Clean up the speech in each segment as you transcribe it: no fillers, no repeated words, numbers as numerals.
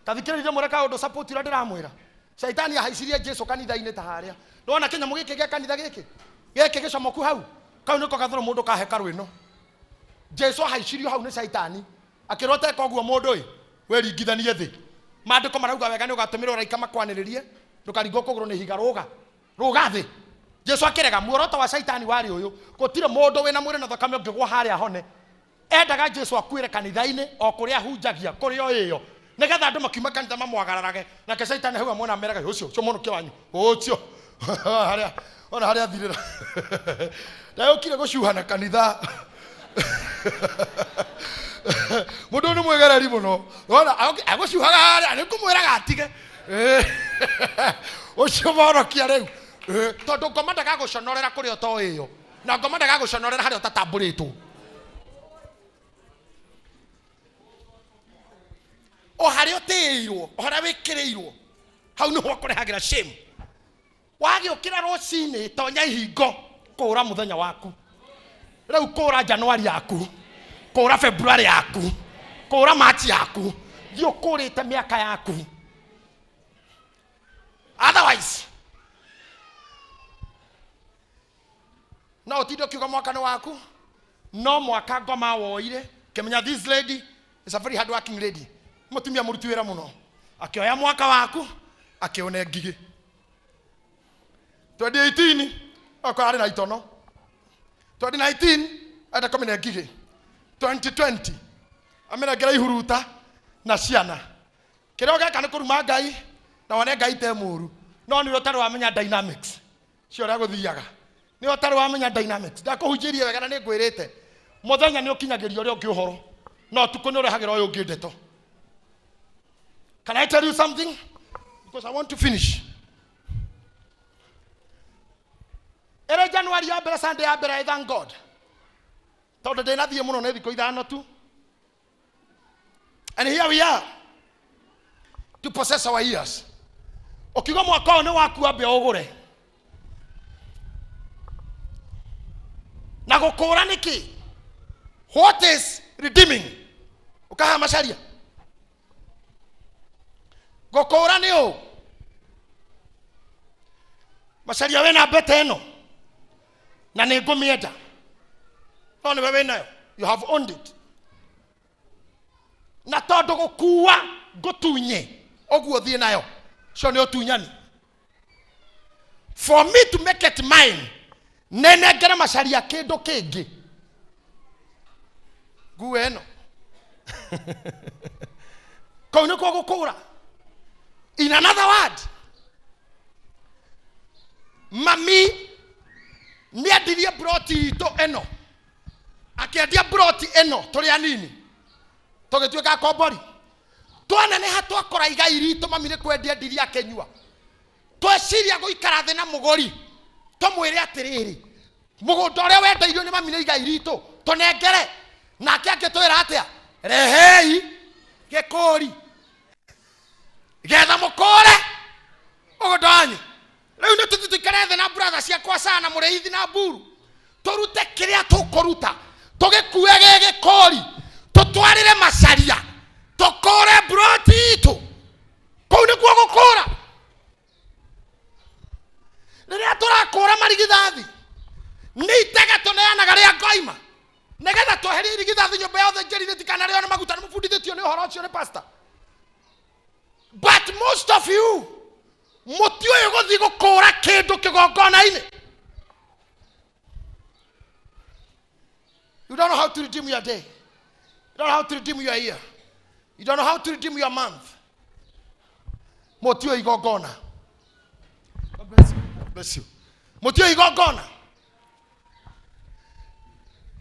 Tathikĩrĩria mwĩre kaũndũ, support ũrĩa ndĩramwĩra. Caitani ahaicirie Jesu kanitha-inĩ ta harĩa. Nĩwona kĩnyamũ gĩkĩ gĩa kanitha gĩkĩ gĩkĩ gĩcomoku hau, kau nĩko gathũrũ mũndũ ka hekarũ ĩno. Jesu ahaicirio hau nĩ caitani, akĩrwo teka ũguo mũndũ ĩ wĩringithanie thĩ. Maandĩko marauga wega nĩ ũgatũmĩrwo raika makwanĩrĩrie, ndũkaringwo kũgũrũ nĩ ihiga, rũga rũga thĩ. Jesu akĩrega. Muoroto wa caitani warĩ ũyũ, gũtirĩ mũndũ wĩna mwĩrĩ na thakame ũngĩgwa harĩa hone. Endaga Jesu akuĩre kanitha-inĩ o kũrĩa ahunjagia, kũrĩa oĩyo, nĩgetha andũ makiuma kanitha mamwagararage. Nake caitani hau amwona ameraga, ũcio ũcio mũhonokia wanyu, ũcio harĩa ona harĩa athirĩra ndagũkire gũcuha na kanitha. Mũndũ ũyũ nĩ mwĩgereri mũno, wona agũcuhaga harĩa nĩ kũmwĩraga atige. Ũcio mũhonokia rĩu. Tondũ ngoma ndagagũconorera kũrĩa ũtoĩyo, na ngoma ndagagũconorera harĩa ũtatambũrĩtwo. O harĩa ũtĩĩirwo, o harĩa wĩkĩrĩirwo, hau nĩho akũrehagĩra shame. Wagĩũkĩra rũcinĩ, tonya ihingo, kũra mũthenya waku rĩu, kũra Januari yaku, kũra February yaku, kũra March yaku, thiĩ ũkũrĩte mĩaka yaku. Otherwise no ũtinde ũkiuga mwaka nĩ waku, no mwaka ngoma woire. Kĩmenya this lady is a very hard working lady, mũtumia mũruti wĩra mũno, akĩoya mwaka waku akĩũne ngigĩ. 2018 okorwo arĩ na itono, 2019 enda kũmĩne ngigĩ, 2020 amĩnengera ihuruta na ciana. Kĩrĩa ũgeka nĩ kũruma Ngai na wone Ngai te mũru, no nĩ ũtarĩ wamenya dynamics cia ũrĩa gũthiaga, nĩ ũtarĩ wamenya dynamics. Ndakũhunjĩirie wega na nĩ ngwĩrĩte mũthenya nĩ ũkinyagĩria ũrĩa ũngĩ ũhoro, na ũtukũ nĩ ũrehagĩra ũyũ ũngĩ ndeto. Can I tell you something? Because I want to finish. Ĩrĩ January ya mbere, Sunday ya mbere, I thank God tondũ ndĩnathiĩ mũno, nĩ thikũ 5 tu. And here we are to possess our ears. Ũkiuga mwaka ũyũ nĩ waku, ambe ũgũre. Na gũkũra nĩkĩ? What is redeeming? Ũkaha macaria. Gũkũra nĩ ũ? Macaria wĩna mbete ĩno na nĩ ngũmĩenda, no nĩwe wĩnayo, you have owned it. Na tondũ gũkua ngũtunye ũguo thiĩ nayo, cio nĩ ũtunyani. For me to make it mine, nenengere macaria kĩndũ kĩngĩ, nguo ĩno. Kũu nĩkuo gũkũra. In another word, mami nĩendirie broti itũ ĩno, akĩendia broti ĩno tũrĩ anini, tũgĩtuĩka kombori. Twaneneha, twakora igai ritũ mami nĩ kwendia endirie akĩnyua. Tweciria gũikara thĩ na mũgũri tũmwĩre atĩrĩrĩ, mũgũnda ũrĩa wendeirio nĩ mami nĩ igai ritũ, tũnengere. Nake angĩtwĩra atĩa? Rehei gĩkũri getha mũkũre mũgũnda wanyu. Rĩu nĩ tũthiĩ tũikare thĩ na brother ciakwa sana, mũrĩithi na mburu, tũrute kĩrĩa tũkũruta, tũgĩkue gĩ gĩkũri, tũtwarĩre macaria, tũkũre mburoti itũ. Kũu nĩkuo gũkũra. Rĩrĩa tũrakũra marigithathi, nĩ itega tũneanaga rĩa ngoima nĩgetha tweherie irigithathi nyũmba ya ũthĩnjĩri rĩtikanarĩo nĩ maguta. Nĩ mũbundithĩtio nĩ ũhoro ũcio nĩ pastor, but most of you mũtiũĩ gũthiĩ gũkũra kĩndũ kĩgongona-inĩ. You don't know how to redeem your day. You don't know how to redeem your year. You don't know how to redeem your month. Mũtiũĩ igongona. God bless you. God bless you. Mũtiũĩ igongona.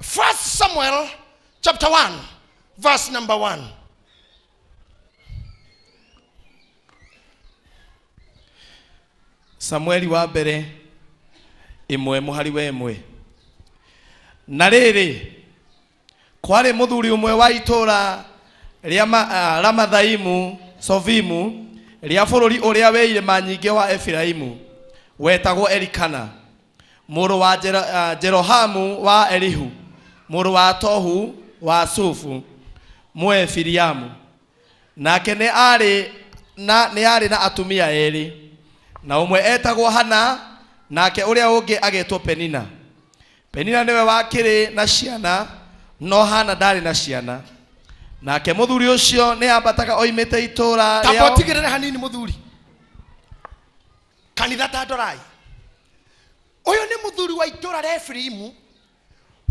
First Samuel chapter 1 verse number 1. Samueli wa mbere 1 mũhari wa 1. Na rĩrĩ, kwarĩ mũthuri ũmwe wa itũũra rĩa Ramathaimu Sofimu rĩa bũrũri ũrĩa wĩ irĩma nyingĩ wa Efiraimu, wetagwo Elikana, mũrũ wa Jerohamu wa Elihu, mũrũ wa Tohu wa Sufu, Mũefiriamu. Nake nĩ aarĩ na nĩ aarĩ na atumia erĩ, na ũmwe etagwo Hana, nake ũrĩa ũngĩ agetwo Penina. Penina nĩwe wakĩrĩ na ciana, no Hana ndarĩ na ciana. Nake mũthuri ũcio nĩ ambataga oimĩte itũũra Tamba rĩao. ũtigĩrĩre hanini mũthuri. Kanitha ta ndorai. Ũyũ nĩ mũthuri wa itũũra rĩa Efiraimu,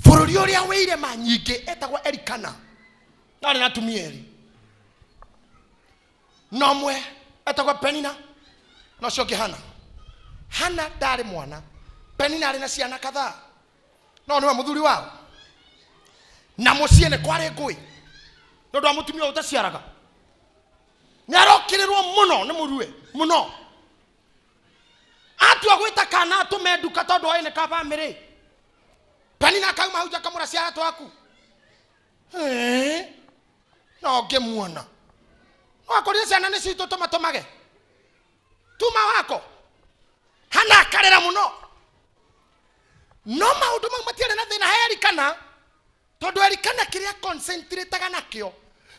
bũrũri ũrĩa wĩ irĩma nyingĩ, etagwo Elikana. Arĩ na atumia erĩ. Na ũmwe etagwo Penina na ũcio ũngĩ Hana. Hana ndarĩ mwana, Penina arĩ na ciana kadhaa, no nĩwe mũthuri wao. Na mũciĩ nĩ kwarĩ ngũĩ nĩ ũndũ wa mũtumia ũyũ ũtaciaraga. Nĩ arokĩrĩrwo mũno nĩ mũrue mũno, atua gwĩta kana atũme nduka tondũ oĩ nĩ ka bamĩrĩ. Penina akauma hau nja akamũra ciara twaku. Ĩĩ, no ngĩmuona no akorire ciana nĩ citũ tũmatũmage tuma wako. Hana akarĩra mũno, no maũndũ mau matiarĩ na thĩna he Elikana, tondũ Elikana kĩrĩa concentrataga nakĩo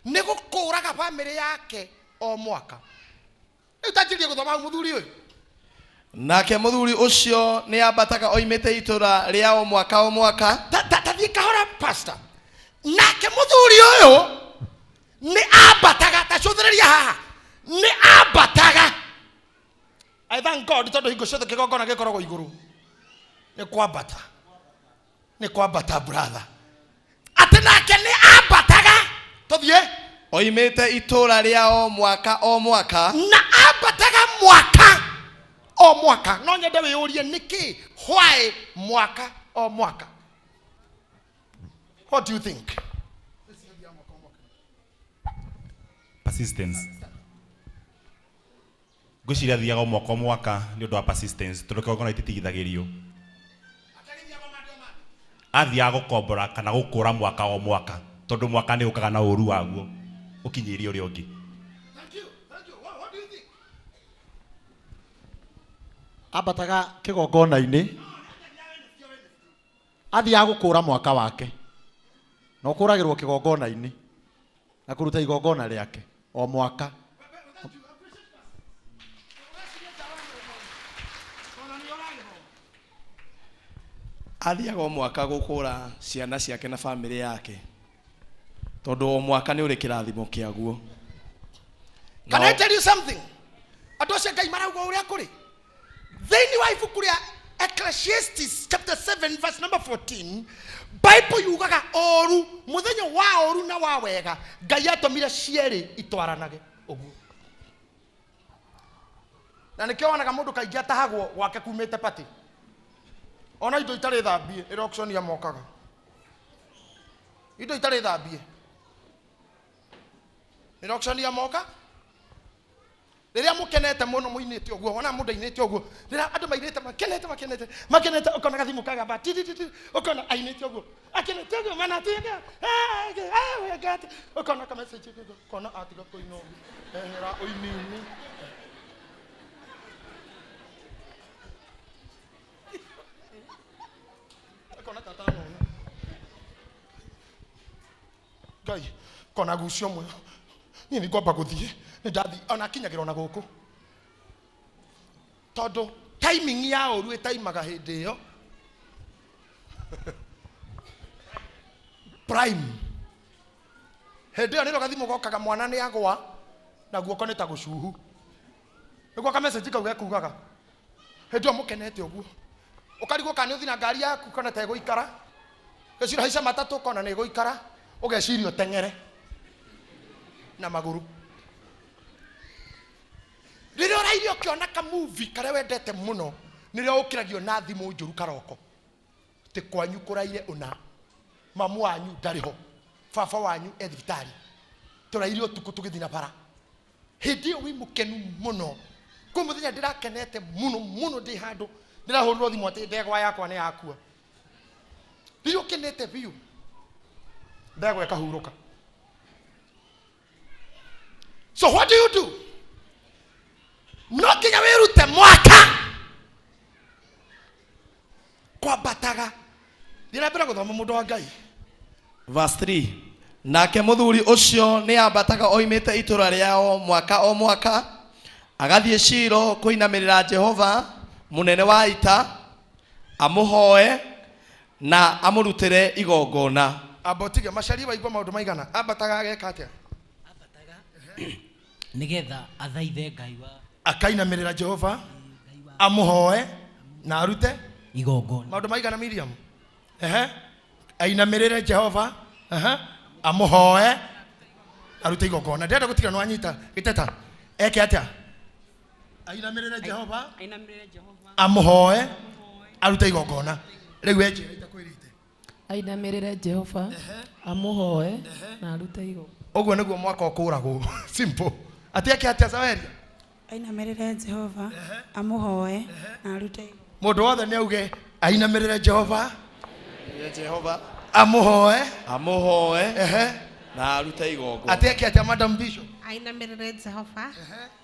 nĩ gũkũraga bamĩrĩ yake o mwaka. Rĩu tanjĩrie gũthoma hau mũthuri ũyũ. Nake mũthuri ũcio nĩ ambataga oimĩte itũũra rĩao mwaka o mwaka. Tathiĩ kahora pastor. Nake mũthuri ũyũ nĩ ambataga, tacũthĩrĩria haha, nĩ ambataga. I thank God tondũ hingo ciothe kĩgongona gĩkoragwo igũrũ. Nĩ kwambata, nĩ kwambata brother. Atĩ nake nĩ ambataga, tũthiĩ. Oimĩte itũũra rĩao mwaka o mwaka. Na ambataga mwaka o mwaka. No nyende wĩyũrie nĩkĩ, why mwaka o mwaka? What do you think? Persistence. Ngwĩciria athiaga o mwaka o mwaka nĩ ũndũ wa persistence, tondũ kĩgongona gĩtitigithagĩrio. Athiaga gũkombora kana gũkũra mwaka o mwaka, tondũ mwaka nĩ ũkaga na ũru waguo ũkinyĩrie ũrĩa ũngĩ. Thank you, thank you. What do you think? Ambataga kĩgongona-inĩ, athiaga gũkũra mwaka wake, na ũkũragĩrwo kĩgongona-inĩ na kũruta igongona rĩake o mwaka. Athiaga o mwaka gũkũra ciana ciake na bamĩrĩ yake, tondũ o mwaka nĩ ũrĩ kĩrathimo kĩaguo. Can I tell you something? Andũ acio Ngai marauga ũrĩa kũrĩ thĩinĩ wa ibuku rĩa Ecclesiastes chapter 7 verse number 14. Bible yugaga ũru, mũthenya wa ũru na wa wega, Ngai atũmire cierĩ itwaranage ũguo. Na nĩkĩo wonaga mũndũ kaingĩ atahagwo gwake kumĩte pati, ona indo itarĩ thambie, ĩrĩa auctioneer mokaga, indo itarĩ thambie, ĩrĩa auctioneer moka. Rĩrĩa mũkenete mũno mũinĩte ũguo, wona mũndũ ainĩte ũguo, rĩrĩa andũ mainĩte makenete makenete makenete, ũkona gathimũ kagamba ti ti ti ti, ũkona ainĩte ũguo akenete ũguo mana atiga ũkona ka message, ũkona atiga kũina ũguo, ehera ũini-inĩ, ũkona tata nona Ngai kona gucio ũmwe, niĩ nĩ ngwamba gũthiĩ, nĩ ndathiĩ ona akinyagĩra ona gũkũ, tondũ timing ya ũru ĩtaimaga hĩndĩ ĩyo prime. Hĩndĩ ĩyo nĩrĩo gathimũ gokaga, mwana nĩ agwa na guoko nĩ ta gũcuhu, nĩguo ka message kau gekugaga. Hĩndĩ ĩyo mũkenete ũguo, ũkarigwo kana nĩ ũthiĩ na ngari yaku kana ta ĩgũikara, gĩcira haica matatũ ũkona nĩ ĩgũikara, ũgeciria ũteng'ere na magũrũ. Rĩrĩa ũraire ũkĩona kamuvi karĩa wendete mũno, nĩrĩo ũkĩragio na thimũ njũru karoko, atĩ kwanyu kũraire ũna, mamu wanyu ndarĩ ho, baba wanyu e thibitarĩ, tũraire ũtukũ tũgĩthiĩ na bara. Hĩndĩ ĩyo wĩ mũkenu mũno. Kwĩ mũthenya ndĩrakenete mũno mũno, ndĩ handũ ndĩrahũrĩrwo thimũ atĩ ndegwa yakwa nĩ yakua. Rĩrĩa ũkenete biũ, ndegwa ĩkahurũka. So what do you do? No nginya wĩrute mwaka kwambataga. Thiĩ na mbere gũthoma, mũndũ wa Ngai. Verse 3. Nake mũthuri ũcio nĩ ambataga oimĩte itũũra rĩao mwaka o mwaka agathiĩ Shilo kũinamĩrĩra Jehova mũnene wa ita, amũhoe na amũrutĩre igongona. Amba ũtige macarie waigua maũndũ maigana. Ambataga ageka atĩa? Ambataga nĩgetha athaithe Ngai wa Akainamĩrĩra Jehova amũhoe na arute igongona. Maũndũ maigana Miriam? Ehe. Ainamĩrĩre Jehova, ehe, amũhoe arute igongona. Ndĩrenda gũtiga nĩwanyita gĩteta. Eke atĩa? Ainamĩrĩre Jehova, Ainamĩrĩre Jehova, amũhoe arute igongona. Rĩu we njĩra itakwĩrĩte. Ainamĩrĩre Jehova, amũhoe na arute igongona. Ũguo nĩguo mwaka ũkũragwo. Simple. Atĩ eke atĩa Saweria? Ainamĩrĩre Jehova, amũhoe na arute igongona. Mũndũ wothe nĩ auge ainamĩrĩre Jehova, Jehova amũhoe, amũhoe ehe, na arute igongona. Atĩ eke atĩa Madam Bishop? Ainamĩrĩre Jehova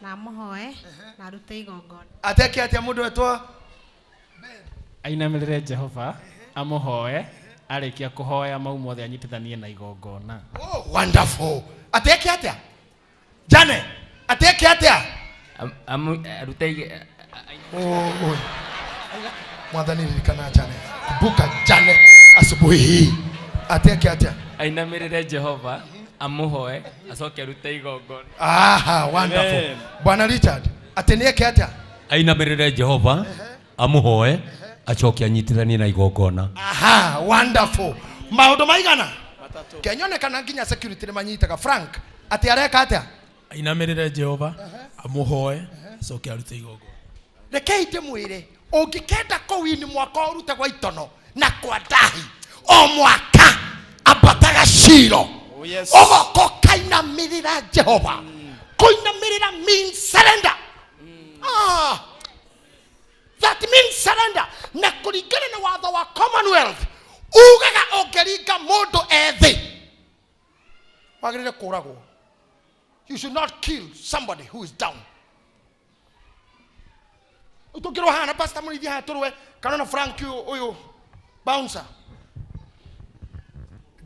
na amũhoe na arute igongona. Atĩ eke atĩa mũndũ wetwo Ainamĩrĩre Jehova, amũhoe, arĩkia kũhoya mau mothe anyitithanie na igongona. Oh, wonderful. Atĩ eke atĩa? Jane, atĩ eke atĩa? Arute. Oh, Mwathani ririkana Jane. Kumbuka Jane asubuhi hii. Atĩ eke atĩa? Ainamĩrĩre Jehova, amũhoe, acoke arute igongona. Aha, wonderful. Amen. Bwana Richard, atĩ nĩ eke atĩa? Ainamĩrĩre Jehova, amũhoe, acoke anyitithanie na igongona. Aha, wonderful. Maũndũ maigana? Kenyonekana nginya security nĩ manyitaga. Frank, atĩ areka atĩa? Ainamĩrĩre Jehova, amũhoe, acoke arute igongona. Rekei ndĩmwĩre, ũngĩkenda kũwini mwaka ũrute gwa itono na kwa ndahi o mwaka ambataga Shilo. Oh, yes. Ũgoka ũkainamĩrĩra Jehova. Kũinamĩrĩra means surrender. Ah, that means surrender. Na kũringana na watho wa Commonwealth ugaga ũngĩringa mũndũ ethĩ wagĩrĩire kũragwo. You should not kill somebody who is down. Tũngĩrwo haha na pastor mũrĩithi haha tũrũe kana na Frank ũyũ ũyũ bouncer,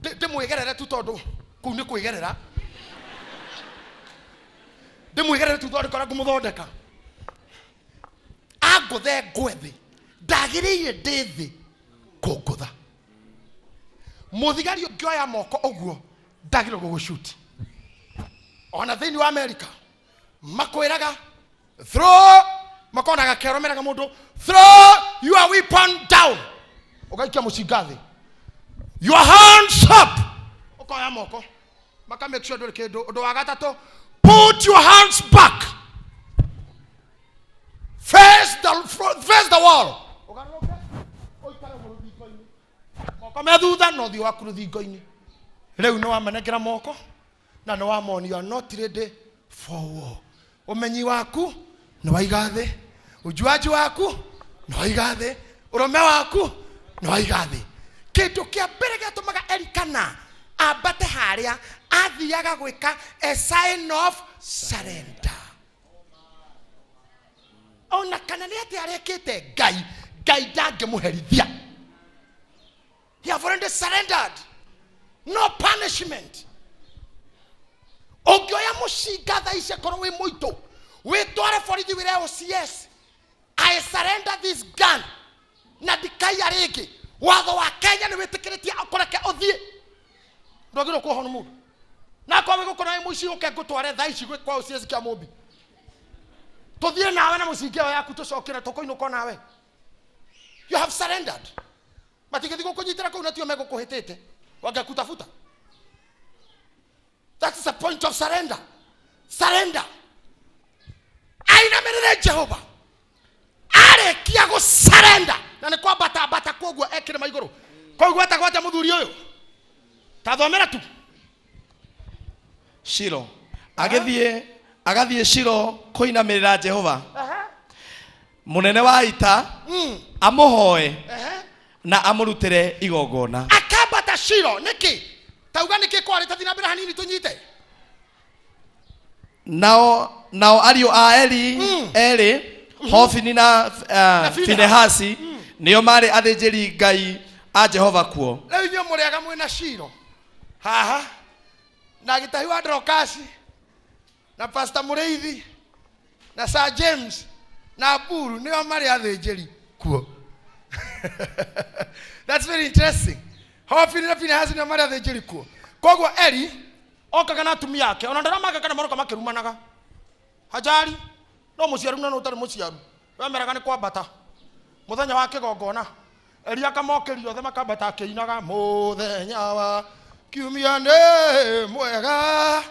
ndĩmwĩgerere tu tondũ kũu nĩ kwĩgerera, ndĩmwĩgerere tu tondũ kora ngũmũthondeka angũthe ngwe thĩ, ndagĩrĩire ndĩ thĩ kũngũtha. Mũthigari ũngĩoya moko ũguo ndagĩrĩirwo gũgũcuti. Ona thĩinĩ wa America makwĩraga throw, makona gakero meraga mũndũ throw your weapon down, ũgaikia mũcinga thĩ, your hands up, ũkoya moko maka make sure ndũrĩ kĩndũ. Ũndũ wa gatatũ, put your hands back, face the wall, ũgarũrũke ũikare rũthingo-inĩ, moko me thutha na ũthiũ waku rũthingo-inĩ. Rĩu nĩ wamenengera moko na nĩ wamoni you are not ready for war. Ũmenyi waku nĩ waiga thĩ, ujuaji waku nĩ waiga thĩ, ũrũme waku nĩ waiga thĩ. Kĩndũ kĩa mbere gĩatũmaga Elikana ambate harĩa athiaga gwĩka a sign of surrender. Ona kana nĩ atĩa arekĩte Ngai, Ngai ndangĩmũherithia. He have already surrendered. No punishment. Ũngĩoya mũcinga thaa ici akorwo wĩ mũitũ, wĩtware borithi wĩre OCS, I surrender this gun na ndikaiya rĩngĩ. Watho wa Kenya nĩ wĩtĩkĩrĩtie ũkũreke ũthiĩ. Ndwagĩrĩirwo kuohwo nĩ mũndũ. Na akorwo wĩ gũkũ na wĩ mũici ũke ngũtware thaa ici kwa OCS kĩa Mũmbi. Tũthiĩ nawe na mũcinga ĩyo yaku tũcoke na tũkũinũka nawe. You have surrendered. Matingĩthiĩ gũkũnyitĩra kũu na tio megũkũhĩtĩte. Wangekutafuta. That is the point of surrender. Surrender. Ainamĩrĩre Jehova. Arĩkia gũ surrender na nĩ kwambata ambata koguo ekĩrĩma igũrũ. Koguo gwetagwo atĩa mũthuri ũyũ? Ta thomera tu. Shilo. Agĩthiĩ agathiĩ Shilo kũinamĩrĩra Jehova mũnene wa ita, amũhoe na amũrutĩre igongona. Akambata Shilo nĩkĩ? Tauga nĩkĩ kwarĩ, tathiĩ na mbere hanini tũnyite. Nao ariũ a Eli erĩ, Hofini na Na Finehasi. Finehasi, nĩo marĩ athĩnjĩri Ngai a Jehova kuo. Rĩu inyuĩ mũrĩaga mwĩna Shilo haha. Na Gĩtahi wa Dorokasi na Pastor Mũrĩithi na Sir James na Buru nĩo marĩ athĩnjĩri kuo. That's very interesting. Hofini na Finehasi nĩo marĩ athĩnjĩri kuo. Koguo Eli okaga na atumia ake ona ndaramaga kana maroka makĩrumanaga. Hajari no mũciaru na no ũtarĩ mũciaru wemeraga nĩ kwambata mũthenya wa kĩgongona. Eli akamokĩria othe makambata akĩinaga mũthenya wa kiumia nĩ mwega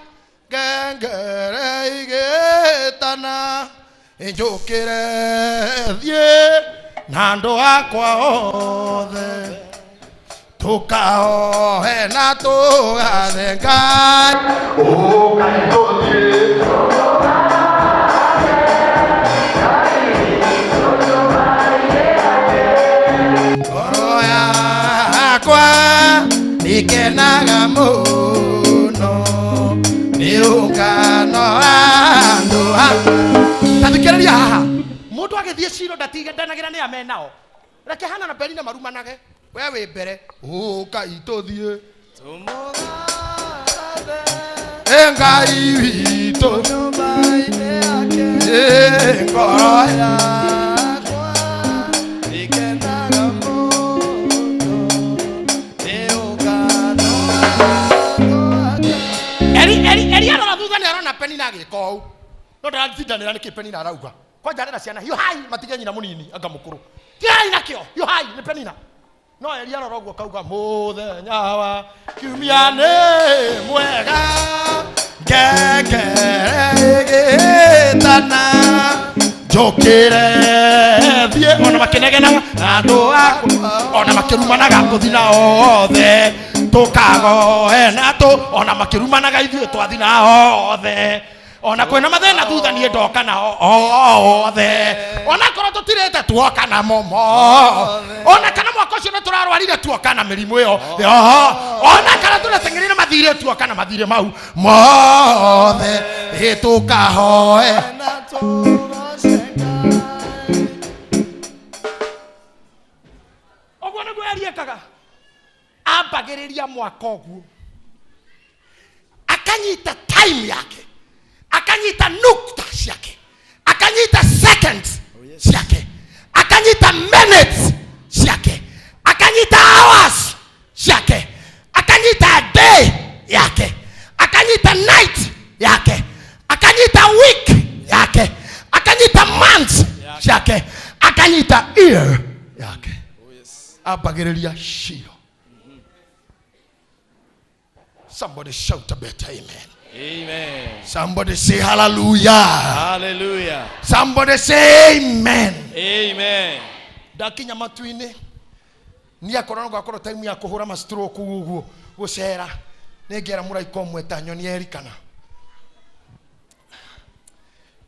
ngengere igĩtana njũkĩre thiĩ na andũ akwa othe tũkahoe na tũgathe Ngai ũkai tũthiĩ. Ngoro yakwa nĩkenaga mũno nĩ ũngano wa andũ a. Ta thikĩrĩria haha, mũndũ agĩthiĩ Shilo ndatigandanagĩra nĩ ame nao, reke Hana na Penina marumanage, we wĩ mbere, ũkai tũthiĩ ĩ Ngai witũ ĩ ngoro yakwa nĩkenaga mũno nĩ ũngano wa andũ. Eli Eli Eli arora thutha nĩ arona Penina agĩka ũũ, no ndaratindanĩra nĩkĩ Penina arauga. Kwanja arera ciana hiũhai matige nyina mũnini anga mũkũrũ, tigai nakĩo hiũhai nĩ Penina. No Eli arora ũguo akauga mũthenya wa kiumia nĩ mwega ngengere ĩgĩtana njũkĩre thiĩ. Ona makĩnegenaga na andũ akwa, ona makĩrumanaga tũthi nao othe tũkagoe na tũ, ona makĩrumanaga ithuĩ twathi nao othe, ona kwĩna mathĩna thutha niĩ ndoka nao othe, ona korwo tũtirĩte tuoka namo mothe, ona kana mwaka ũcio nĩ tũrarwarire tuoka na mĩrimũ ĩyo yoho, ona kana tũrateng'erire mathirĩ tuoka na mathirĩ mau mothe, ĩ tũkahoe na tũroce Ngai. Ũguo nĩguo Eli ekaga, ambagĩrĩria mwaka ũguo akanyita time yake, akanyita nukta ciake, akanyita seconds ciake, akanyita minutes ciake, akanyita hours ciake, akanyita day yake, akanyita night yake, akanyita week yake, akanyita months ciake, akanyita year yake. Ambagĩrĩria Shilo. Somebody shout a better amen. Amen. Somebody say hallelujah. Hallelujah. Somebody say amen. Amen. Ndakinya matu-inĩ niĩ akorwo no ngakorwo time ya kũhũra ma stroke ũguo gũcera nĩngera mũraika ũmwe ta nyonie Erikana.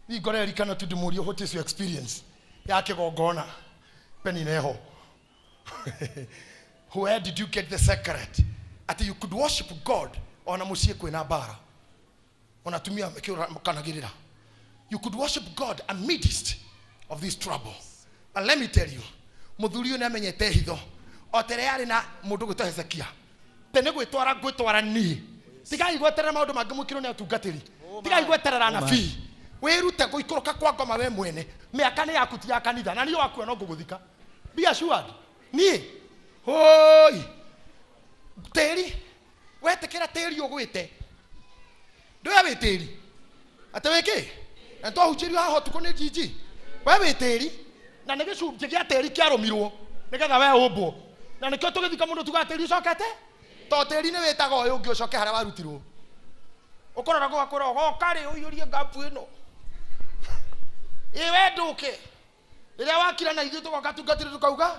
Niĩ ngore Erikana tu ndĩmũrie what is your experience ya kĩgongona Penina eho. Where did you get the secret atĩ you could worship God ona mũciĩ kwĩna mbara, ona atumia makĩũrakanagĩrĩra? You could worship God amidst of this trouble. But let me tell you, mũthuri ũyũ nĩamenyete hitho o ta ĩrĩa yarĩ na mũndũ gwĩtwo Hezekia. Te nĩ gwĩtwara ngwĩtwara niĩ, tigai gweterera maũndũ mangĩ mwĩkĩrwo nĩ atungatĩri, tigai gweterera anabii, wĩrute gũikũrũka kwa ngoma we mwene. Mĩaka nĩ yaku ti ya kanitha, na niĩ wakua no ngũgũthika. Be assured, niĩ hoi tĩri wetĩkĩra tĩri ũgwĩte ndũya wĩ tĩri atĩ wĩ kĩ na twahunjĩrio haha ũtukũ nĩ njinji we wĩ tĩri na nĩ gĩcunjĩ gĩa tĩri kĩarũmirwo nĩgetha we ũmbwo, na nĩkĩo tũgĩthika mũndũ tugaga tĩri ũcokete to tĩri nĩ wĩtaga ũyũ ũngĩ ũcoke harĩa warutirwo. Ũkũrora gũgakwĩra ũgoka rĩ ũiyũrie ngapu ĩno ĩ we ndũke rĩrĩa wakira na ithuĩ tũgoka tungatĩre tũkauga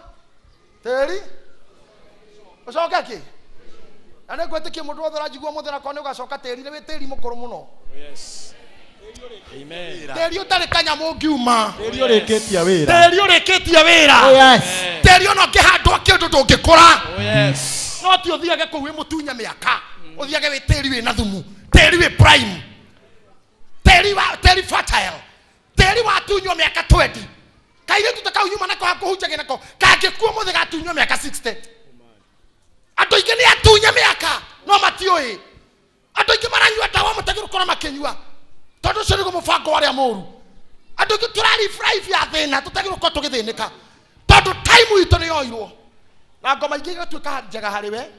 tĩri ũcoke kĩ na nĩ ngwĩtĩkia mũndũ wothe ũranjigua mũthĩ nakorwo nĩ ũgacoka tĩri nĩ wĩ tĩri mũkũrũ mũno. Yes. Amen. Tĩri ũtarĩ kanyamũ ũngiuma, Tĩri ũrĩkĩtie wĩra. Tĩri ũrĩkĩtie wĩra. Oh, yes. Tĩri ona ũngĩhandwo kĩndũ ndũngĩkũra. Oh, yes. No ti ũthiage kũu wĩ mũtunye mĩaka, ũthiage wĩ tĩri wĩna thumu, tĩri wĩ prime, tĩri wa tĩri fertile, tĩri watunywo mĩaka 20. Kairĩtu ta kau nyuma nako hakũhunjagia nako kangĩkua mũthĩ gatunywo mĩaka 60. Andũ aingĩ nĩ atunye mĩaka no matiũĩ. Andũ aingĩ maranyua ndawa matagĩrĩirwo gũkorwo makĩnyua tondũ ũcio nĩguo mũbango wa arĩa mũru. Andũ aingĩ tũraribiraibu ya thĩna tũtagĩrĩirwo gũkorwo tũgĩthĩnĩka tondũ time itũ nĩ yoirwo. Na ngoma ingĩ igatuĩka njega harĩ we.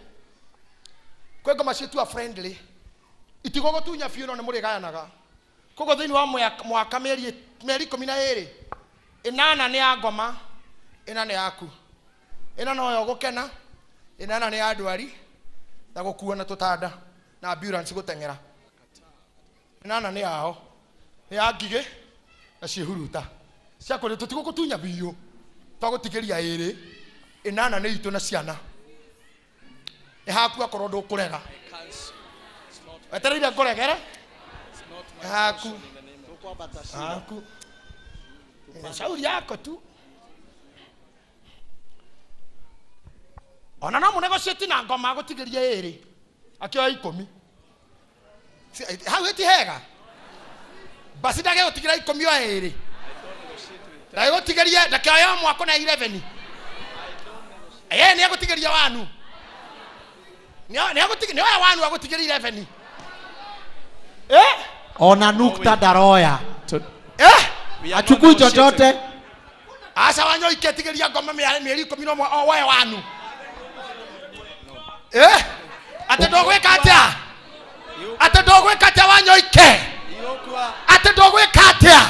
Kwĩ ngoma ciĩtua friendly, itigũgũtunya biũ no nĩ mũrĩgayanaga. Koguo thĩinĩ wa mwaka mĩeri 12, 8 nĩ ya ngoma, 4 nĩ yaku. 4 noyo gũkena, 8 nĩ ya ndwari na gũkuo na tũtanda na ambulance gũteng'era. 8 nĩ yao, nĩ ya ngigĩ na ciĩhuruta cia kũrĩ tũtigũgũtunya biũ, twagũtigĩria 2, 8 nĩ itũ na ciana. Nĩ haku akorwo ndũkũrega. Wetereire ngũregere? Nĩ haku. Haku. Shauri yako tu. Ona no mũnegotiate na ngoma agũtigĩrie 2, akĩoya 10. Hau ĩti hega. Basi ndagĩgũtigĩra 10 o 2. Ndagĩgũtigĩrie, ndakĩoya mwako na 11. Nĩ agũtigĩria wanu. Nĩ oya wanu agũtigĩria 11. Ona nukta ndaroya. Achukui chochote. Aca wanyoike tigĩria ngoma mĩeri 11 o woe wanu. Atĩ ndũgwĩka atĩa? Atĩ ndũgwĩka atĩa wanyoike? Atĩ ndũgwĩka atĩa?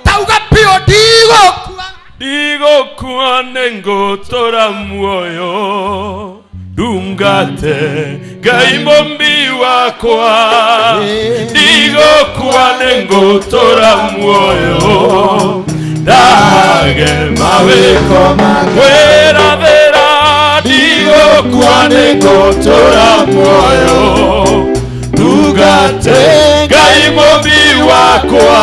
Tauga biũ ndigũkua. Ndigũkua nĩngũtũra muoyo ndungate Ngai mũmbi wakwa. Ndigũkua nĩngũtũra muoyo ndage mawĩko kwĩrathĩra. Ndigũkua nĩngũtũra muoyo ndungate Ngai mũmbi wakwa.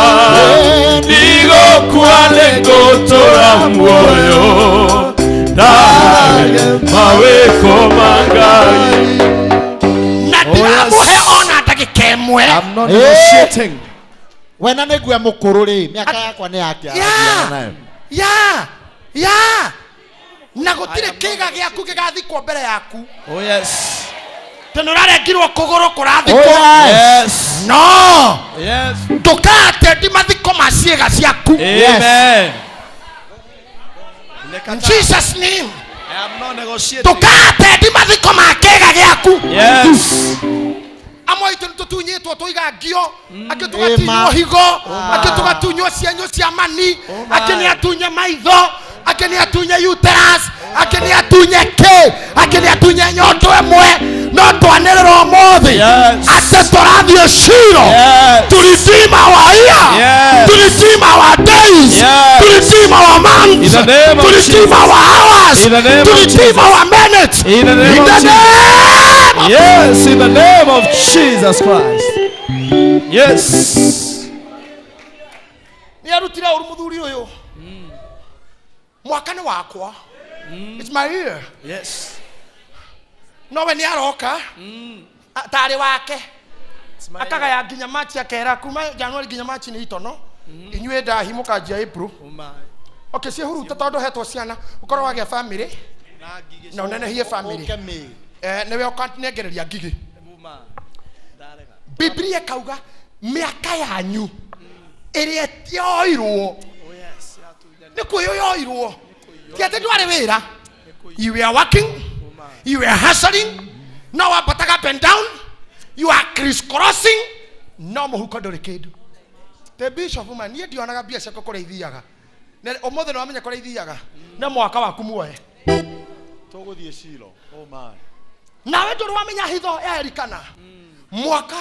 Ndigũkua nĩngũtũra muoyo ndage mawĩko ma Ngai. Na ndiramũhe ona ndagĩka ĩmwe. I'm not negotiating. Wena nĩngue mũkũrũ rĩ, mĩaka yakwa nĩ yake arathiaga nayo. Ya. Na gũtirĩ kĩga gĩaku gĩgathikwo mbere yaku. Oh yes. Tondũ ũrarengirwo kũgũrũ kũrathikwo. Oh yes. No. Yes. Ndũkatendi mathiko ma ciĩga ciaku. Amen. In Jesus name. I am not negotiating. Ndũkatendi mathiko ma kĩga gĩaku. Yes. Amwe aitũ nĩ tũtunyĩtwo tũigangio, angĩ tũgatunywo higo, angĩ tũgatunywo cienyũ cia mani, angĩ nĩ atunye maitho, angĩ nĩ atunye uterus, angĩ nĩ atunye kĩ, angĩ nĩ atunye nyondo ĩmwe. No twanĩrĩra ũmũthĩ atĩ tũrathiĩ Shilo, to redeem our year, to redeem our days, to redeem our months, to redeem our hours, to redeem our minutes. In the name In of the Jesus. name of Yes, in the name of Jesus Christ. Yes. Nĩ arutire ũru mũthuri ũyũ. Mwaka nĩ wakwa. It's my year. Yes. No we nĩ aroka. Tarĩ wake. Akagaya nginya March akera kuma January nginya March nĩ itono. Inyuĩ ndahi mũkanjia April. Okay, ciĩhuruta tondũ hetwo ciana ũkorwo wagĩa family na ũnenehie family. Nĩwe ũkanengereria ngigĩ. Biblia ĩkauga mĩaka yanyu ĩrĩa yoirwo nĩ kwĩyo yoirwo, ti atĩ ndwarĩ wĩra. You were working, you were hustling, no wambataga up and down, you are crisscrossing, no mũhuko ndũrĩ kĩndũ. The bishop ma niĩ ndionaga mbia ciakwa kũrĩa ithiaga. Na ũmũthĩ nĩwamenya kũrĩa ithiaga, nĩ mwaka waku muoye. Tũgũthiĩ Shilo. Oh my. Nawe ndũrĩ wamenya hitho ya Elikana. Mwaka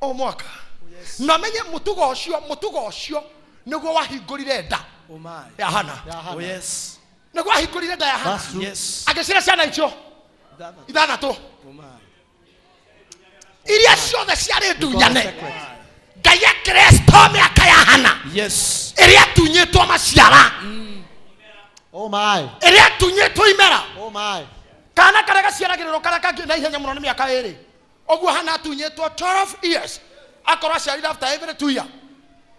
o mwaka. Na menye mũtugo ũcio nĩguo wahingũrire nda ya Hana. Oh yes. Nĩguo wahingũrire nda ya Hana. Yes. Agĩcira ciana icio ithathatũ iria ciothe ciarĩ ndunyane. Ngai akĩrestore mĩaka ya Hana. Yes. Ĩrĩa atunyĩtwo maciara. Oh my. Ĩrĩa atunyĩtwo imera. Oh my. Kana karĩa gaciaragĩrĩrwo karĩa kangĩ na ihenya mũno nĩ mĩaka 2. Ũguo Hana atunyĩtwo 12 years. Akorwo aciarire after every 2 years.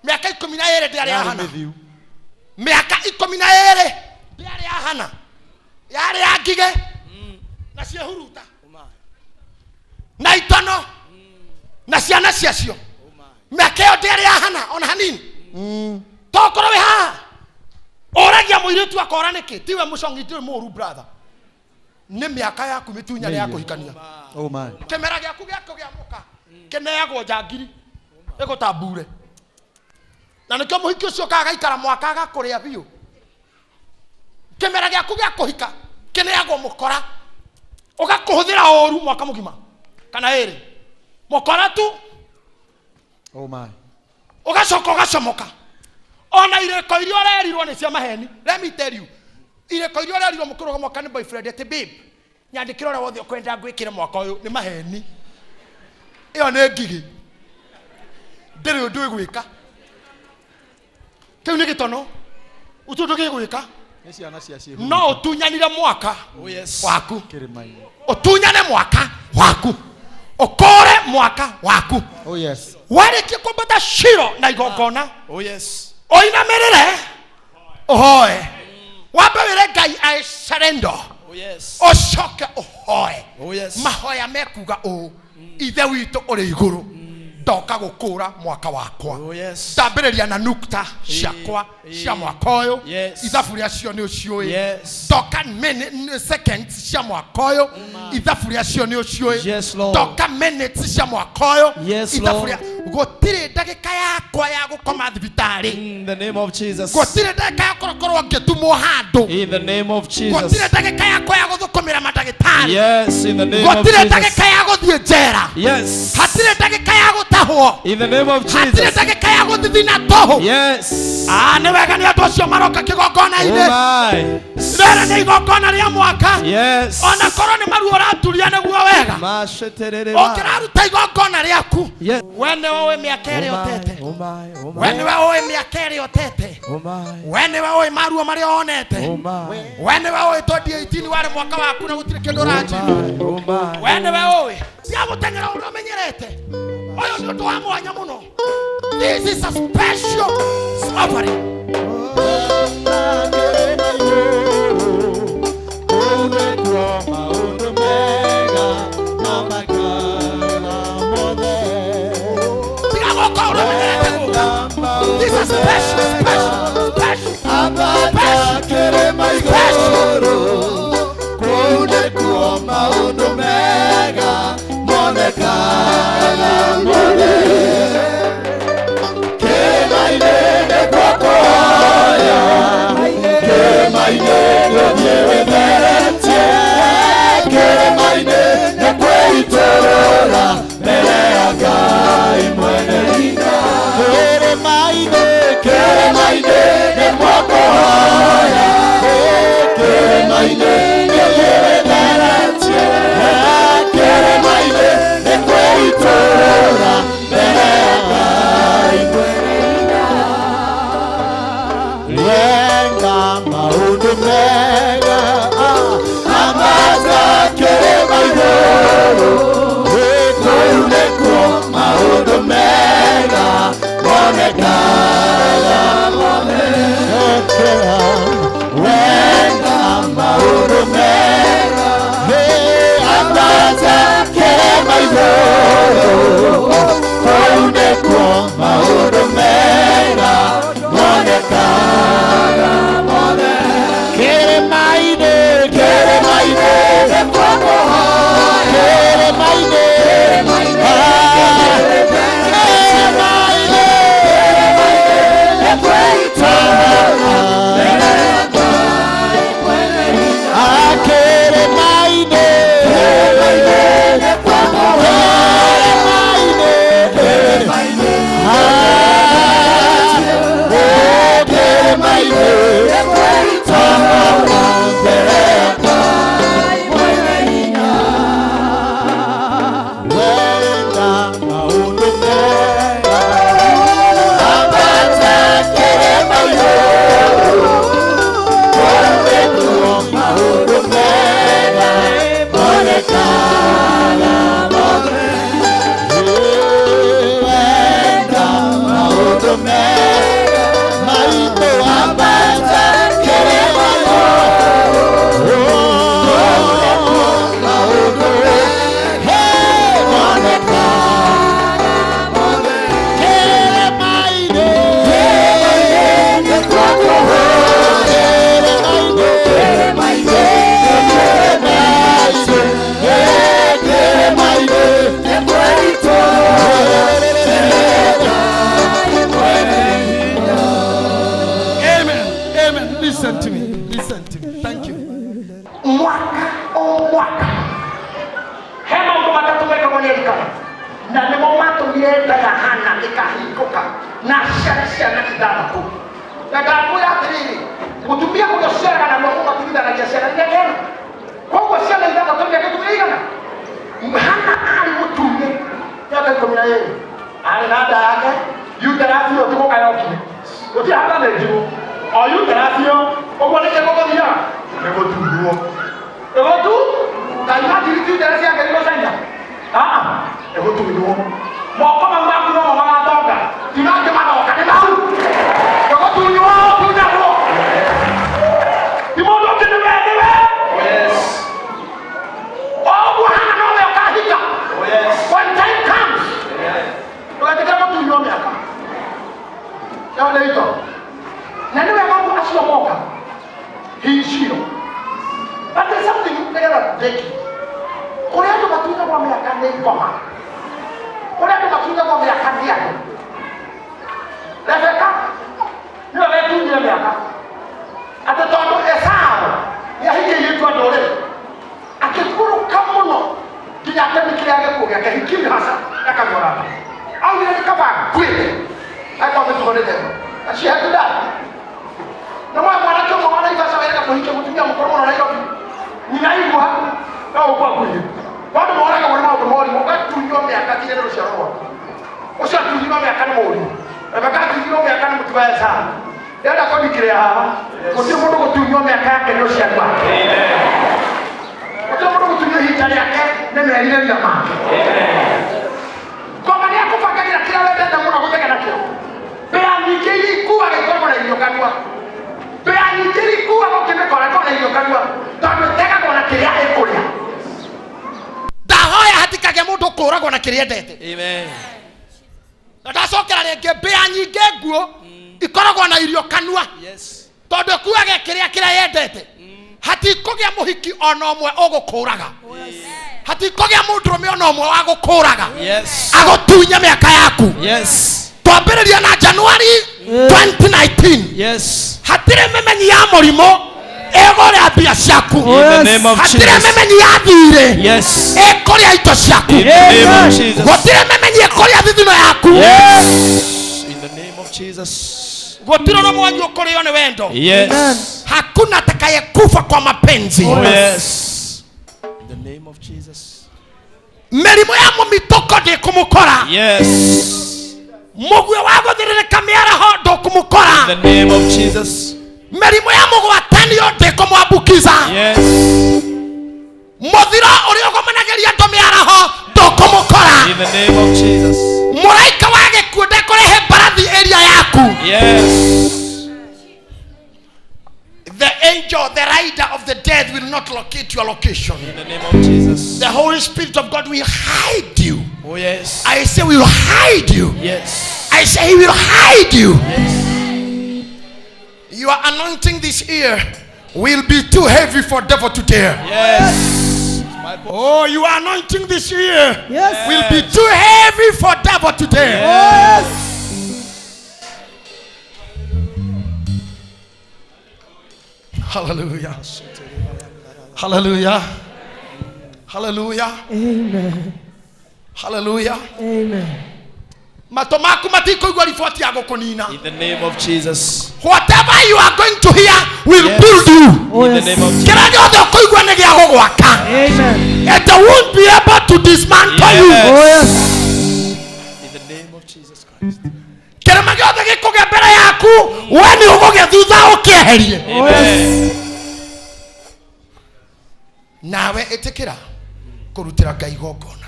Mĩaka 12 ndĩarĩ ya Hana. Mĩaka 12 ndĩarĩ ya Hana. Yarĩ ya ngigĩ na ciĩhuruta. Na itono. Na ciana ciacio mĩaka ĩyo ndĩarĩ yahana ona hanini. Tokorwo wĩ haha ũragia mũirĩtu akora nĩkĩ tiwe mũcong'i tiwe mũũru brother nĩ mĩaka yaku mĩtunyane ya kũhikania. Oh my. Kĩmera gĩaku gĩa kũgĩa mũka kĩneagwo njangiri ĩgũtambure na nĩkĩo mũhiki ũcio ũkaga gaikara mwaka agakũrĩa biũ. Kĩmera gĩaku gĩa kũhika kĩneagwo mũkora ũgakũhũthĩra ũru mwaka mũgima kana ĩrĩ mũkora tu. Oh my. Ũgacoka ũgacomoka ona irĩko iria ũrerirwo nĩ cia maheni. Let me tell you, irĩko iria ũrerirwo mũkĩrũga mwaka nĩ boyfriend atĩ babe nyandĩkĩra ũrĩa wothe ũkwenda ngwĩkĩre mwaka ũyũ nĩ maheni. Ĩyo nĩ ngigĩ ndĩrĩ ũndũ ĩgwĩka. Kĩu nĩ gĩtono ũtũ ũndũ gĩgwĩka. Nĩ ciana cia ciĩhuru. No ũtunyanire mwaka Oh yes. waku. Kĩrĩma-inĩ. Ũtunyane mwaka waku ũkũre mwaka waku. Oh yes. Warĩkia kwambata Shilo na igongona. Oh yes. Ũinamĩrĩre ũhoe wambe wĩre Ngai I surrender. Oh yes. Ũcoke ũhoe. Oh yes. Mahoya mekuga ũũ ithe witũ ũrĩ igũrũ ndoka gũkũra mwaka wakwa. Oh yes. Ndambĩrĩria na nukta ciakwa cia mwaka ũyũ. Yes. Ithabu rĩacio nĩ ũciũĩ. Yes. Ndoka seconds cia mwaka ũyũ ithabu rĩacio nĩ ũciũĩ. Yes, Lord. Ndoka minutes cia mwaka ũyũ Yes, ithabu Lord. rĩa gũtirĩ ndagĩka yakwa ya gũkoma thibitarĩ. In the name of Jesus. Gũtirĩ ndagĩka ya kũrokorwo ngĩtumwo handũ. In the name of Jesus. Gũtirĩ ndagĩka yakwa ya gũthũkũmĩra mandagĩtarĩ. Yes, in the name of Gũtirĩ Jesus. ndagĩka ya gũthiĩ njera. Yes. Hatirĩ ndagĩka ya gũtahwo. In the name of Hatirĩ Jesus. ndagĩka ya gũthithina tũhũ. Yes. Ah, nĩ wega nĩ andũ acio maroka kĩgongona-inĩ. Oh my. Rĩrĩ nĩ igongona rĩa mwaka. Yes. Ona korwo nĩ maruo ũraturia nĩguo wega. Masheterere. Ũngĩraruta igongona rĩaku. Yes. We nĩwe ũĩ mĩaka ĩrĩa Oh my, ũtete. oh my, oh my. We nĩwe ũĩ mĩaka ĩrĩa ũtete. Oh my. We nĩwe ũĩ maruo marĩa wonete. Oh my. We nĩwe ũĩ 2018 warĩ mwaka waku na gũtirĩ kĩndũ ũranjĩra. Oh my. We nĩwe ũĩ cia gũteng'era ũrĩa ũmenyerete. Ũyũ nĩ ũndũ wa mwanya mũno. This is a special offering. Tiga gũka ũrĩa ũmenyerete gũka. This is a special, special, special, special, special. Kũu nĩkuo maũndũ mega monekaga mothe. Kĩrĩma-inĩ nĩkuo kũhoya, kĩrĩma-inĩ gũthiĩ wĩtheretie, kĩrĩma-inĩ nĩ kwĩitũrũra mbere ya Ngai mwene hinya. Kĩrĩma-inĩ, kĩrĩma-inĩ nĩkuo kũhoya, kĩrĩma-inĩ gũthiĩ wĩtheretie, kĩrĩma-inĩ nĩ kwĩitũrũra mbere ya Ngai mwene hinya. Wenda maũndũ mega ambata kĩrĩma igũrũ, kũu nĩkuo maũndũ mega monekaga monekera. Wenda maũndũ mega ambata kĩrĩma igũrũ, kũu nĩkuo maũndũ mega monekaga mothe. Kĩrĩma-inĩ, kĩrĩma-inĩ nĩkuo kũhoya, kĩrĩma-inĩ, kĩrĩma-inĩ nĩkuo itũũra mbere ya Ngai mwene hinya. Kĩrĩma-inĩ, kĩrĩma-inĩ nĩkuo kũhoya, kĩrĩma-inĩ, kĩrĩma-inĩ nĩkuo itũũra mbere ya Ngai mwene hinya. Wenda maũndũ mega ambata kĩrĩma igũrũ, kũu nĩkuo maũndũ mega monekaga mothe. Wenda maũndũ mega maitũ ambata kĩrĩma igũrũ, kũu nĩkuo maũndũ mega monekaga. Listen to me. Listen to me. Thank you. Mwaka o mwaka. He maũndũ matatũ mekagwo nĩ Elikana na nĩmo matũmire nda ya Hana ĩkahingũka na aciare ciana ithathatũ. Na ndakwĩra atĩrĩrĩ, mũtumia ũrĩa ũciaraga narua mũno atigithanagia ciana nĩ ng'eno. Koguo ciana ithathatũ nĩ gĩtũmi igana. Hana arĩ mũtune mĩaka 12 arĩ na nda yake uterus ĩyo ti gũka yokire gũtirĩ handũ anenjirwo o uterus ĩyo ũguo nĩkĩo gũgũthiaga nĩ gũtunywo ĩgũtu ta imagine ti uterus yake nĩ gũcaina aa ĩgũtunywo moko mau maku nomo magatonga ti mangĩ magoka nĩ mau ĩgũtunywo tunyagwo ti mũndũ ũngĩ nĩwe nĩwe oguo Hana nowe ũkahika. When time comes, ndũgetĩkĩre gũtunywo mĩaka ĩyo nĩ ito na nĩ wega ũguo acio moka hicio. But there's something nĩgetha ndĩki kũrĩ andũ matunyagwo mĩaka nĩ ngoma, kũrĩ andũ matunyagwo mĩaka nĩ andũ. Rebeka nĩwe wetunyire mĩaka atĩ tondũ Esau nĩ ahikĩirie andũ rĩrĩ akĩkũrũka mũno nginya akĩmĩkĩra gĩkuũ gĩake hikiri hasa akamũrata augire nĩ kaba nguĩte akorwo mĩtugo nĩ teno and she had to die. Na mwa mwanake ũmwe wa Naivasha wĩrĩga kũhikia mũtumia mũkũrũ mũno Nairobi nyina igua no ũkua nguhĩ tondũ moragagwo nĩ maũndũ morimũ ũgatunywo mĩaka nginya nĩ rũciaro rwaku ũcio atunyirwo mĩaka nĩ mũriũ Rebeka atunyirwo mĩaka nĩ mũtugo Esau ndĩrenda kũndikĩrĩa haha gũtirĩ mũndũ gũtunywo mĩaka yake nĩ ũciari wake gũtirĩ mũndũ gũtunywo ihinda rĩake nĩ merirĩria make ngoma nĩ akũbangagĩra kĩrĩa wendete mũno gũtega nakĩo mbĩa nyingĩ iria ikuaga ikoragwo na irio kanua mbĩa nyingĩ iria ikuaga ũkĩmĩkora ĩkoragwo na irio kanua tondũ ĩtegagwo na kĩrĩa ĩkũrĩa ndahoya hatikagĩa mũndũ ũkũragwo na kĩrĩa endete. Amen. Na ndacokera rĩngĩ mbĩa nyingĩ nguo ikoragwo na irio kanua tondũ ĩkuaga kĩrĩa kĩrĩa yendete hatikũgĩa mũhiki ona ũmwe ũgũkũraga hatikũgĩa mũndũrũme ona ũmwe wa gũkũraga Yes. agũtunye mĩaka yaku. Yes. Twambĩrĩria na January 2019. Yes. Hatirĩ mĩmenyi ya mũrimũ ĩgũrĩa mbia ciaku. In the name of Hatirĩ Jesus. mĩmenyi ya thirĩ Yes. ĩkũrĩa indo ciaku. In the name of Jesus. Gũtirĩ mĩmenyi ĩkũrĩa thithino yaku. Yes. In the name of Jesus. Gũtirĩ ũrĩa mwanyu ũkũrĩo nĩ wendo. Yes. Hakuna atakayekufa kwa mapenzi. Oh yes. In the name of Jesus. Mĩrimũ ya mũmitũko ndĩkũmũkora. Yes. Mũguĩ wa gũthĩrĩrĩka mĩaraho ndũkũmũkora. In the name of Jesus. Mĩrimũ ya mũgwatanio ndĩkũmwambukiza. Yes. Mũthiro ũrĩa ũgomanagĩria andũ mĩaraho ndũkũmũkora. In the name of Jesus. Mũraika wa gĩkuũ ndekũrehe mbarathi area yaku. Yes. The angel, the rider of the death will not locate your location. In the name of Jesus. The Holy Spirit of God will hide you. Oh yes. I say will hide you. Yes. I say he will hide you. Yes. Your anointing this year will be too heavy for devil to dare. Yes. Oh, your anointing this year Yes. will be too heavy for devil to dare. Yes. Hallelujah. Hallelujah. Hallelujah. Amen. Hallelujah. Amen. Matũ maku matikũigua riboti ya gũkũnina. In the name of Jesus. Whatever you are going to hear will Yes. build you. Oh, In yes. the name of Jesus. Kĩrĩa gĩothe ũkũigua nĩ gĩa gũgwaka. Amen. It won't be able to dismantle you. Yes. Oh, yes. In the name of Jesus Christ. Kĩrĩma gĩothe gĩkũgĩa mbere yaku, we nĩ ũgũgĩa thutha ũkĩeherie. Amen. Nawe ĩtĩkĩra kũrutĩra Ngai igongona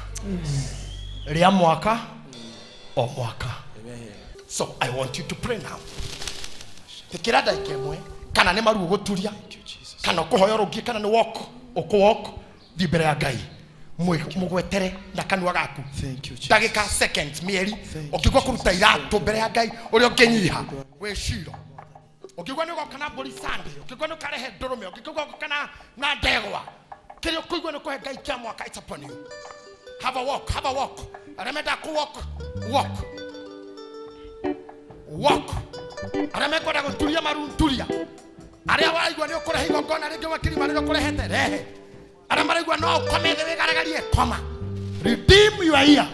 rĩa mwaka o mwaka. So I want you to pray now. Ĩtĩkĩra ndagĩka ĩmwe kana nĩ maru ũgũturia kana ũkũhoya ũrũngie kana nĩ walk ũkũ walk thiĩ mbere ya Ngai mũgwetere na kanua gaku. Thank you, Jesus. Ndagĩka seconds mĩeri ũkĩigua kũruta iratũ mbere ya Ngai ũrĩa ũngĩnyiha wĩciro ũkĩigua nĩ ũgoka na mbũri Sunday ũkĩigua nĩ ũkarehe ndũrũme ũkĩigua ũgoka na ndegwa kĩrĩa ũkũigua nĩ kũhe Ngai kĩa mwaka. It's upon you. Have a walk, have a walk. Arĩa mendaga kũ walk, walk, walk. Arĩa mekwenda gũturia maru turia. Arĩa waraigua nĩ ũkũrehe igongona rĩngĩ makiri marĩa ũkũrehete rehe. Arĩa maraigua no ũkome thĩ wĩgaragarie koma. Redeem your year.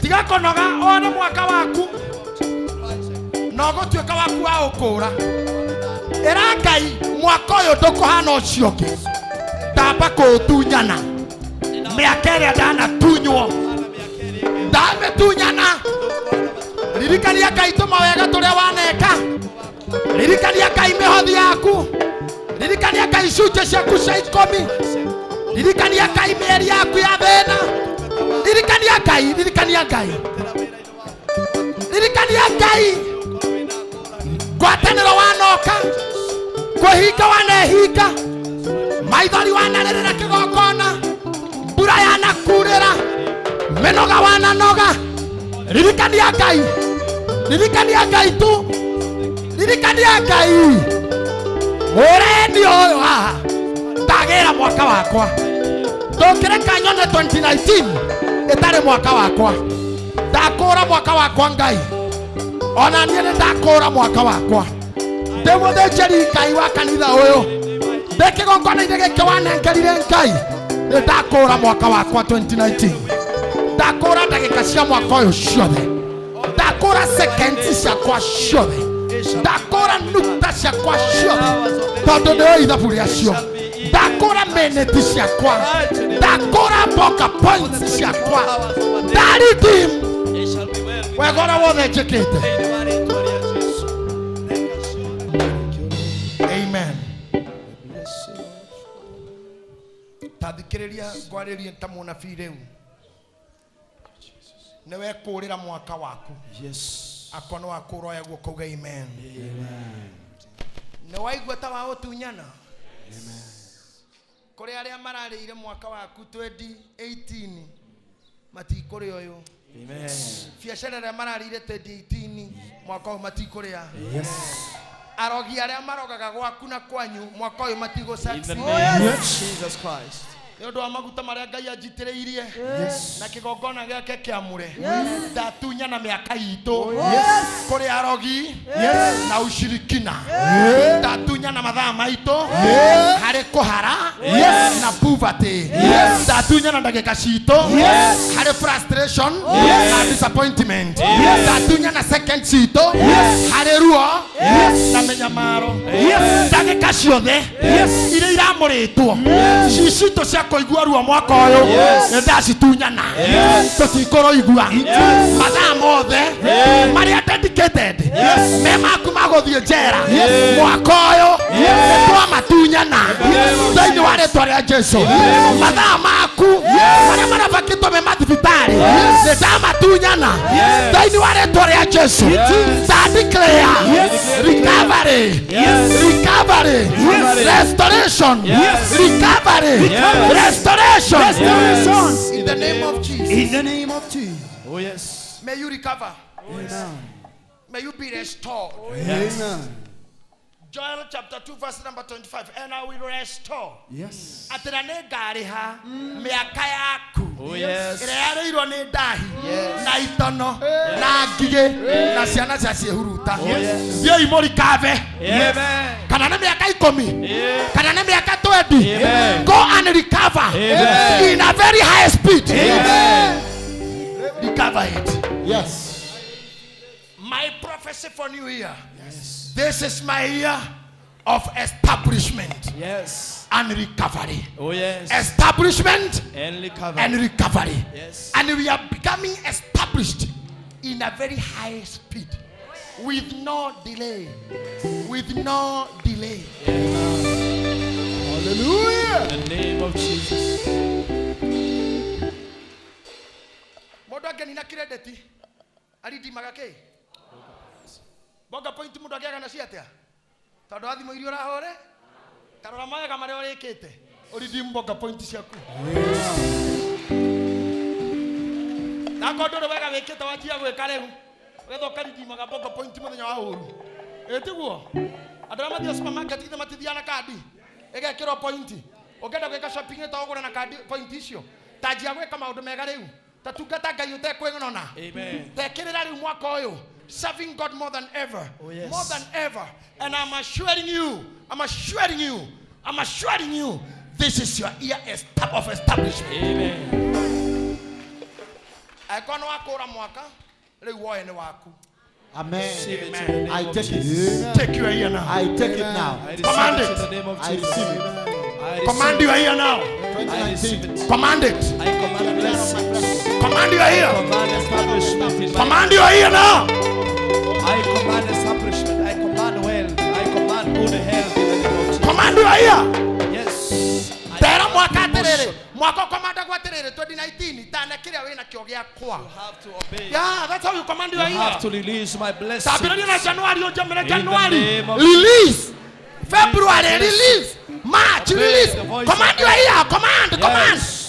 Tiga kũnoga one mwaka waku na ũgũtuĩka waku wa ũkũra. Ĩra Ngai mwaka ũyũ ndũkũhana ũcio ũngĩ. Ndamba kũũtunyana mĩaka ĩrĩa ndanatunywo ndamĩtunyana. Ririkania Ngai tũmawega tũrĩa waneka. Ririkania Ngai mĩhothi yaku. Ririkania Ngai icunjĩ ciaku cia ikũmi. Ririkania Ngai mĩeri yaku ya thĩna. Ririkania Ngai, ririkania Ngai, ririkania Ngai. Ngwatanĩro wanoka, kwĩhinga wanehinga, maithori wanarĩrĩra kĩgongona, mbura yanakurĩra, mĩnoga wananoga. Ririkania Ngai, ririkania Ngai tu, ririkania Ngai. Mũreni ũyũ haha ndagĩra mwaka wakwa. Ndũngĩreka nyone 2019 ĩtarĩ mwaka wakwa. Ndakũra mwaka wakwa Ngai. Ona niĩ nĩ ndakũra mwaka wakwa. Ndĩ mũthĩnjĩri Ngai wa kanitha ũyũ. Ndĩ kĩgongona-inĩ gĩkĩ wanengerire Ngai. Nĩ ndakũra mwaka wakwa 2019. Ndakũra ndagĩka cia mwaka ũyũ ciothe. Ndakũra seconds ciakwa ciothe. Ndakũra nukta ciakwa ciothe. Tondũ nĩoĩ ithabu rĩacio. Ndakũra minute ciakwa. Ndakũra mboka points ciakwa. Ndaredeem wega ũrĩa wothe njĩkĩte. Amen. Ta thikĩrĩria ngwarĩrie ta mũnabii rĩu. Nĩ wekũũrĩra mwaka waku. Yes. Akwa nĩ wakũũra oya guoko uge amen. Nĩ waigua ta wa ũtunyana? Kũrĩ arĩa mararĩire mwaka waku 2018 matikũrĩa ũyũ. Amen. Biacara ĩrĩa mararĩire 2018 mwaka ũyũ matikũrĩa. Yes. Arogi arĩa marogaga gwaku na kwanyu mwaka ũyũ matigũ In the succeed. name of Jesus Christ. Nĩ ũndũ wa maguta marĩa Ngai anjitĩrĩirie Yes. na kĩgongona gĩake kĩamũre. Yes. Ndatunyana mĩaka itũ. Yes. Kũrĩ arogi Yes. na ushirikina. Yes. Ndatunyana mathaa maitũ Yes. harĩ kũhara Yes. na poverty. Yes. Ndatunyana ndagĩka citũ Yes. harĩ frustration Yes. na disappointment. Yes. Ndatunyana second citũ Yes. harĩ ruo Yes. na mĩnyamaro. Yes. Ndagĩka ciothe Yes. iria iramũrĩtwo cicitũ cia kũigua ruo mwaka ũyũ Yes. nĩ ndacitunyana. Yes. Tũtikũrũigua Yes. mathaa mothe Yes. marĩa dedicated Yes. me maku ma gũthiĩ njera Yes. mwaka ũyũ Yes. nĩ twamatunyana thĩinĩ wa rĩtwa rĩa Jesu. Mathaa maku marĩa marabakĩtwo me mathibitarĩ nĩ ndamatunyana thĩinĩ wa rĩtwa rĩa Jesu. Nda declare recovery, recovery, restoration, recovery, restoration. Restoration. In the name of Jesus. In the name of Jesus. Oh yes. May you recover. Amen. May you be restored. Amen. Joel chapter 2 verse number 25. And I will restore. Yes. Atĩ na nĩngarĩha mĩaka yaku Oh yes. ĩrĩa yarĩirwo nĩ ndahi na itono na ngigĩ na ciana cia ciĩhuruta. Thiĩi mũrikave. Amen. Kana nĩ mĩaka ikũmi kana nĩ mĩaka 20. Amen. Go and recover. Amen. In a very high speed. Amen. Recover it. Yes. My prophecy for new year. Yes. This is my year of establishment. Yes. And recovery. Oh yes. Establishment And recovery. and recovery. Yes. And we are becoming established in a very high speed. With no delay. With no delay. Hallelujah. In the name of Jesus. credit aridimaga kĩ bonga point mũndũ agĩaga nacio atĩa tondũ wa thimũ iria ũrahũre tarora mawega marĩa ũrĩkĩte ũridimu bonga point ciaku nakorwo ndũrĩ wega wĩkĩte wanjia gwĩka rĩu wetha ũkaridimaga bonga point mũthenya wa ũru ĩtiguo andũ arĩa mathiaga supermarket ithe matithiaga na kandi ĩgekĩrwo point ũngĩenda gwĩka shopping ĩta ũgũre na kandi point icio tanjia gwĩka maũndũ mega rĩu ta tungata ngai ũtekwĩng'onona Amen. tekĩrĩra rĩu mwaka ũyũ serving god more than ever. Oh, yes. More than ever. And I'm assuring you, I'm assuring you, I'm assuring you, this is your year of establishment. Amen. Angĩkorwo nĩ wakũra mwaka rĩu woe nĩ waku. Amen. Receive it in the name I of take Jesus. it. Take your ear now. I take it now. I receive Command it it. in the name of I Jesus. receive it. I receive Command your ear now. I receive 2019. it. Command it. I command blessings. Command your ear. Command establishment in my Command your ear now. I command establishment. I command wealth. I command good health in the name of Jesus. Command your ear. Yes. I Tera command mwaka atĩrĩrĩ. promotion. Mwaka ũkomandagwo atĩrĩrĩ 2019 tana kĩrĩa wĩna kĩo gĩakwa. You have to obey. Yeah, that's how you command your You ear. have to release my blessings. Tambĩrĩria na January ũnjamĩre In the January. name of Release. February release. March Obey release. the voice Command of your ear. Command, command. Yes.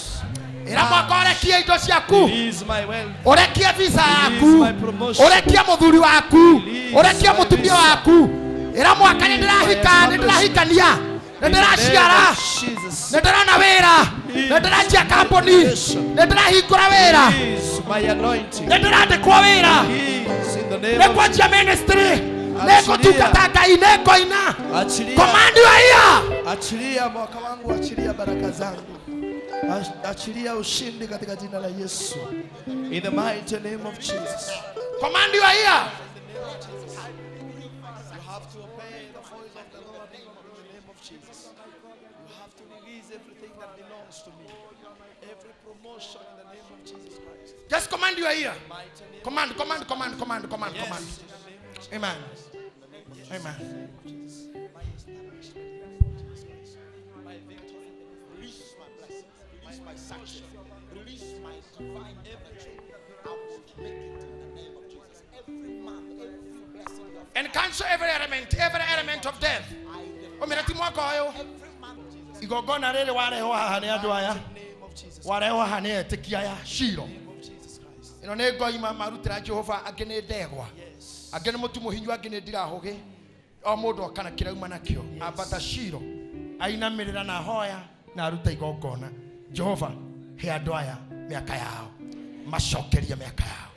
Ĩra mwaka ũrekie indo ciaku. Release my wealth. Ũrekie visa Release yaku. my promotion. Ũrekie mũthuri waku. Release Ũrekie my mũtumia visa. waku. Ĩra mwaka nĩ ndĩrahika, nĩ My ndĩrahikania, nĩ In the name ndĩraciara. of Jesus. Nĩ ndĩrona wĩra. Nĩ ndĩranjia kambuni. Nĩ ndĩrahingũra wĩra. Release my anointing. Nĩ ndĩrandĩkwo wĩra. Release in the name Nĩ of kwanjia ministry. Nĩ ngũtungata Ngai, nĩ ngoina. Achilia. Command your ear. Achilia mwaka wangu, achilia baraka zangu, achilia ushindi katika jina la Yesu. In the mighty name of Jesus. Command your ear. You have to obey the voice of the Lord in the name of Jesus. You have to release everything that belongs to me. Every promotion in the name of Jesus Christ. Just command your ear. Mighty name. Command, command, command, command, command, Yes. command. In the name of Jesus. Amen. Amen. My establishment in the name of Jesus Christ. My victory. Release my blessings. Release my success. Release my divine everything. I will make it in the name of Jesus. Every month, every blessing you have And cancel every element of death. Ũmĩre ti mwaka ũyũ. Igongona rĩrĩ warehwo haha nĩ andũ aya. Warehwo haha nĩ etĩkia aya Shilo. Ĩno nĩ ngoima marutĩra Jehova, angĩ nĩ ndegwa. Angĩ nĩ mũtu mũhinyu, angĩ nĩ ndirahũgĩ. O mũndũ okana kĩrĩa auma nakĩo. Ambata Shilo. Ainamĩrĩra na hoya na aruta igongona. Jehova, he andũ aya mĩaka yao. Macokerie mĩaka yao.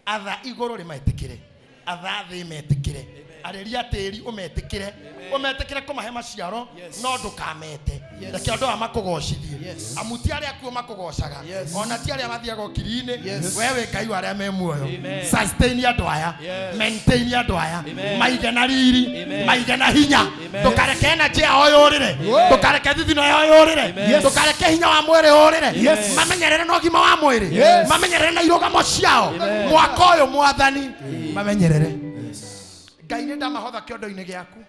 Atha igũrũ rĩmetĩkĩre. Atha thĩ metĩkĩre. Arĩria tĩri ũmetĩkĩre. Ũmetĩkĩre kũmahe maciaro no ndũkamete. Reke andũ aya makũgocithie. Amu ti arĩa akuũ makũgocaga. Ona ti arĩa mathiaga ũkiri-inĩ. We wĩ Ngai wa arĩa me muoyo. Amen. Sustain andũ aya. Yes. Maintain andũ aya. Amen. Maige na riri. Amen. Maige na hinya. Amen. Ndũkareke energy yao yũrĩre. Ndũkareke thithino yao yũrĩre. Amen. Ndũkareke hinya wa mwĩrĩ ũrĩre. Yes. Mamenyerere na ũgima wa mwĩrĩ. Yes. Mamenyerere na irũgamo ciao. Amen. Mwaka ũyũ mwathani mamenyerere. Ngai nĩ ndamahotha kĩondo-inĩ gĩaku.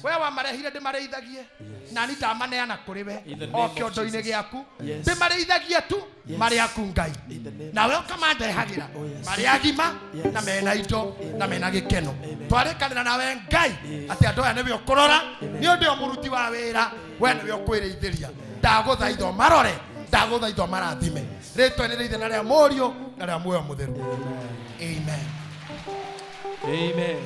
We wamarehire ndĩmarĩithagie na ni ndamaneana kũrĩ we In the name o of kĩondo-inĩ Jesus. gĩaku Yes. ndĩmarĩithagie tu marĩ aku Ngai In the name nawe ũkamandehagĩra Oh, yes. marĩ agima Yes. na mena indo na mena gĩkeno twarĩkanĩra nawe Ngai atĩ andũ aya nĩwe ũkũrora nĩ ũndũ o mũruti wa wĩra we nĩwe ũkwĩrĩithĩria ndagũthaitha ũmarore ndagũthaitha ũmarathime rĩtwa-inĩ rĩa Ithe na rĩa Mũriũ na rĩa Muoyo Mũtheru. Amen. Amen.